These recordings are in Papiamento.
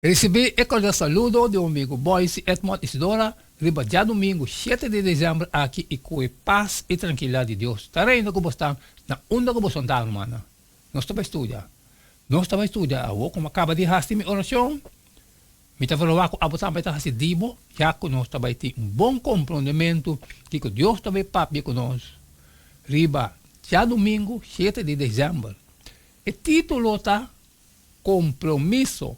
Risibí e kordial saludo di un amigu Boyce Edmond Isidora riba djadumingu shete di desèmber aki i ku e pas i trankilidat di Dios ta reina ku bos ta na unda ku boso ta rumannan. Nos ta bai studia. Nos ta bai studia awor ku mi a kaba di hasi mi orashon. Mi ta verwagt ku abo tambe ta hasi di bo ya ku nos ta bai tin un bon komprondementu kiko Dios ta bai papia ku nos riba djadumingu shete di desèmber. E título ta Kompromiso.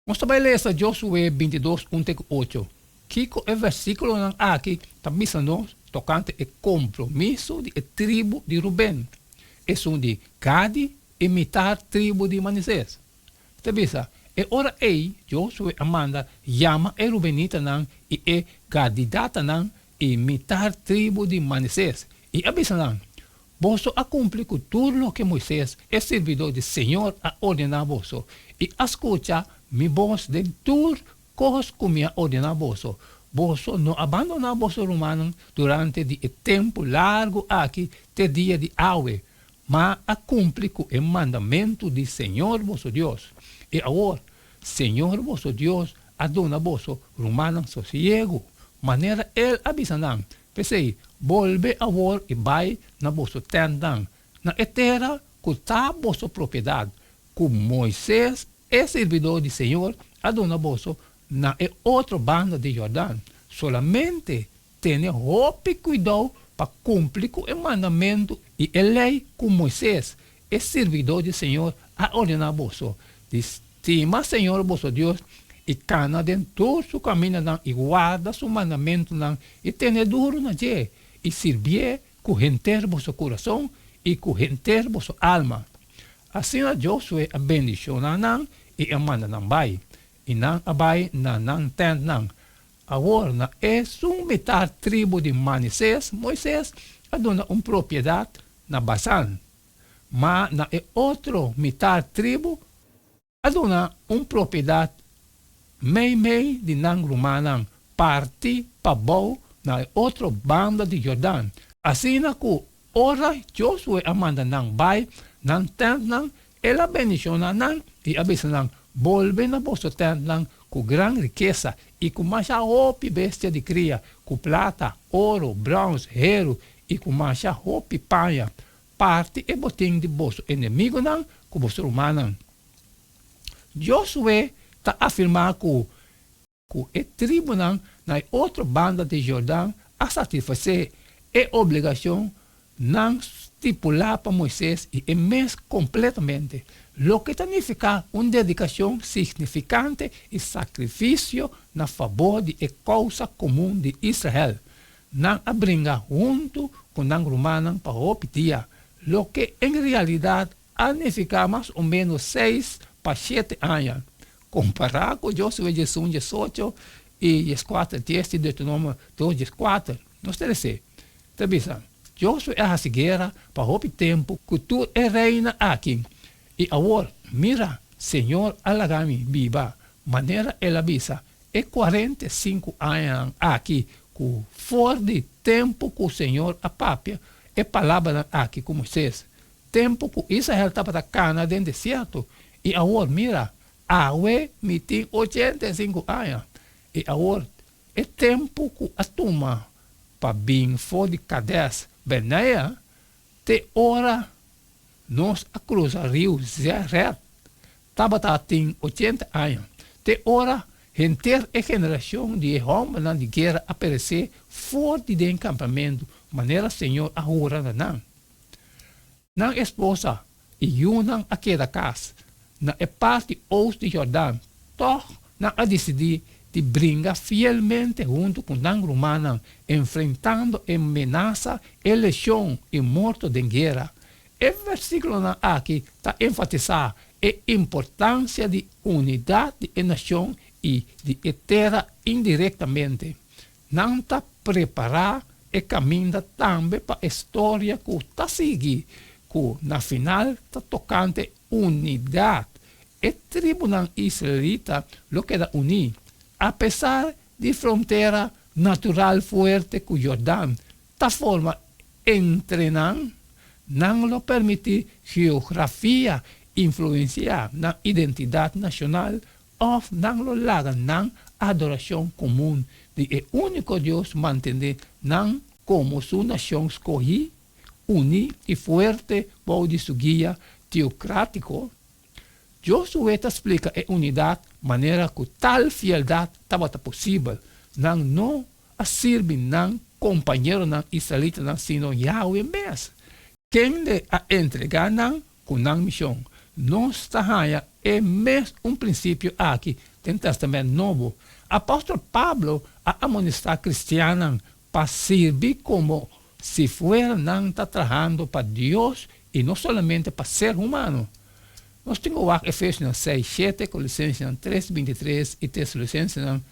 Nos ta bai lesa Josué bintidos un te ku ocho. Kiko e versíkulonan aki ta bisa nos tokante e kompromiso di e tribu di Ruben, esun di Gadi i mitar tribu di Manasés? Ta bisa, E ora ei Josué a manda yama e rubenitanan i e gadidatanan i mitar tribu di Manasés, i a bisa nan, Boso a kumpli ku tur loke Moises, e sirbidó di señor, a ordená boso, i a skucha mi bos den tur kos ku mi a ordená boso. Boso no a bandoná boso rumannan durante di e tempu largu aki te dia di awe, ma a kumpli ku e mandamentu di señor boso Dios. I awor, señor boso Dios a duna boso rumannan sosiegu, manera el a bisa nan. P'esei, bolbe awor i bai na boso tèntnan, na e tera ku ta boso propiedat, ku Moises, e sirbidó di señor, a duna boso na e otro banda di Jordan. Solamente tene hopi kuidou pa kumpli ku e mandamentu i e lei ku Moises, e sirbidó di señor, a ordená boso, di stima señor boso Dios i kana den tur su kamindanan i warda su mandamentunan i tene duru na dje i sirbié ku henter boso kurason i ku henter boso alma. Asina Josué a bendishoná nan i a manda nan bai, i nan a bai na nan tèntnan. Awor na esun mitar tribu di Manasés Moisés a duna un propiedat na Basan, ma na e otro mitar tribu a duna un propiedat meimei di nan rumannan parti pabou na e otro banda di Jordan. Asina ku ora Josué a manda nan bai nan tèntnan, el a bendishoná nan i a bisa nan, Bolbe na boso tèntnan ku gran rikesa i ku masha hopi bestia di kria, ku plata, oro, bròns, heru i ku masha hopi paña. Parti e botin di boso enemigunan ku boso rumannan. Josué ta afirmá ku ku e tribunan na e otro banda di Jordan a satisfasé e obligashon nan stipulá pa Moises i e mes kompletamente, loke ta nifiká un dedikashon signifikante i sakrifisio na fabor di e kousa komun di Israel. Nan a bringa huntu ku nan rumannan pa hopi dia, loke en realidat a nifiká mas o ménos seis pa shete aña, kompará ku Josué diesun diesocho i dieskuater dies di Deuteronomio dos dieskuater. Nos ta lesa, ta bisa, Josué a hasi guera pa hopi tempu ku tur e reinan aki, i awor, mira, señor a laga mi biba, manera el a bisa, e kuarenta i sinku añanan aki ku for di tempu ku señor a papia e palabranan aki ku Moises, tempu ku Israel tabata kana den desierto. I awor, mira, awe mi tin 85 aña. I awor, e tempu ku a tuma pa bin for di Kades Barnea te ora nos a krusa riu Zered tabata tin 80 aña, te ora henter e generashon di e hòmbernan di guera a peresé for di den kampamentu, manera señor a hura na nan. Nan esposa i yunan a keda kas na e parti ost di Jordan. Tòg nan a disidí di bringa fielmente huntu ku nan rumannan, enfrentando e menasa, e leshon i morto den guera. E versíkulonan aki ta enfatisá e importansia di unidat di e nashon i di e tera indirektamente. Nan ta prepará e kaminda tambe pa e storia ku ta sigui, ku na final ta tokante unidat. E tribunan israelita lo keda uní, apesar di frontera natural fuerte ku Jordan ta forma entre nan. Nan lo permití geografia influensiá nan identidat nashonal òf nan lo laga nan adorashon komun di e úniko Dios mantené nan komo su nashon skohí, uní i fuerte bou di su guia teokrátiko? Josué ta splika e unidat manera ku tal fieldat tabata posibel, Nan no a sirbi nan kompañeronan israelitanan sino Yahweh mes, kende a entregá nan ku nan mishon. Nos ta haña e mes un prinsipio aki den Tèstamènt Nobo. Apòstel Pablo a amonestá kristiannan pa sirbi komo si fuera nan ta trahando pa Dios i no solamente pa ser humano. Nos tin ku wak Efesionan seis, shete, Kolosensenan tres, bintitres i Tesalonisensenan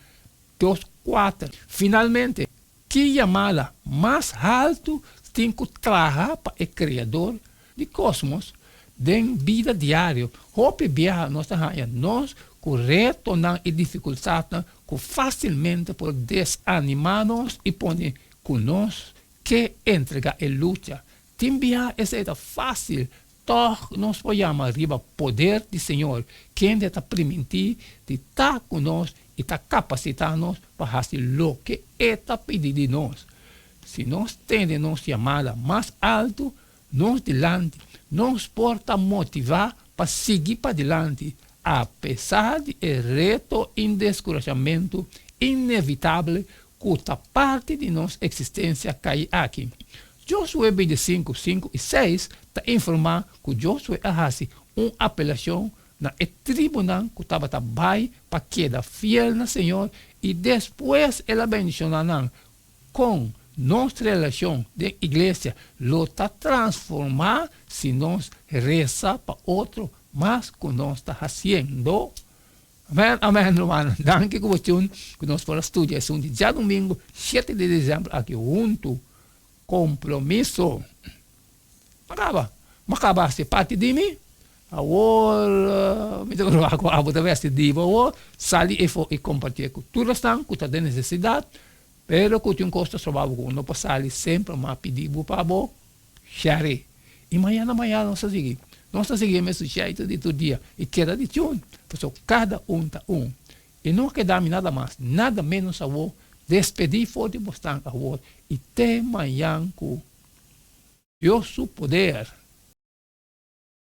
dos, kuater. Finalmente, ki yamada mas haltu tin ku traha pa e Kreador di kosmos den bida diario? Hopi biaha nos ta haña nos ku retonan i difikultatnan ku fásilmente por desanimá nos i pone ku nos ke entregá e lucha. Tin biaha esei ta fásil, tòg nos por yama riba poder di Señor, kende ta primintí di ta ku nos i ta kapasitá nos pa hasi loke E ta pidi di nos. Si nos tene nos yamada mas altu nos dilanti, nos por ta motivá pa sigui padilanti apesar di e reto i deskurashamentu inevitable ku ta parti di nos eksistensia kai aki. Josué 25, 5 i 6 ta informá ku Josué a hasi un apelashon na e tribunan ku tabata bai pa keda fiel na Señor i despues el a bendishoná nan. Kon nos relashon den iglesia lo ta transformá si nos resa pa otro mas ku nos ta hasiendo? Amen, amen, rumannan. Danki ku bo tune ku nos por a studia esun di djadumingu shete di desèmber aki huntu. Kompromiso. M'a kaba. M'a kaba hasi parti di mi. Awor mi ta proba ku abo ta westi di bo awor. Sali efo i kompartié ku tur esnan ku ta den nesesidat. Pero ku tin un kos ta stroba bo ku no por sali semper m'a pidi bo pa bo share. I mañana mañana nos ta sigui. Nos ta sigui e mesun sheitu di tur dia i keda di tune, pasobra kada un ta un. I no a keda mi nada mas, nada menos awor, despedí for di bosnan awor i te mañan ku Dios su poder.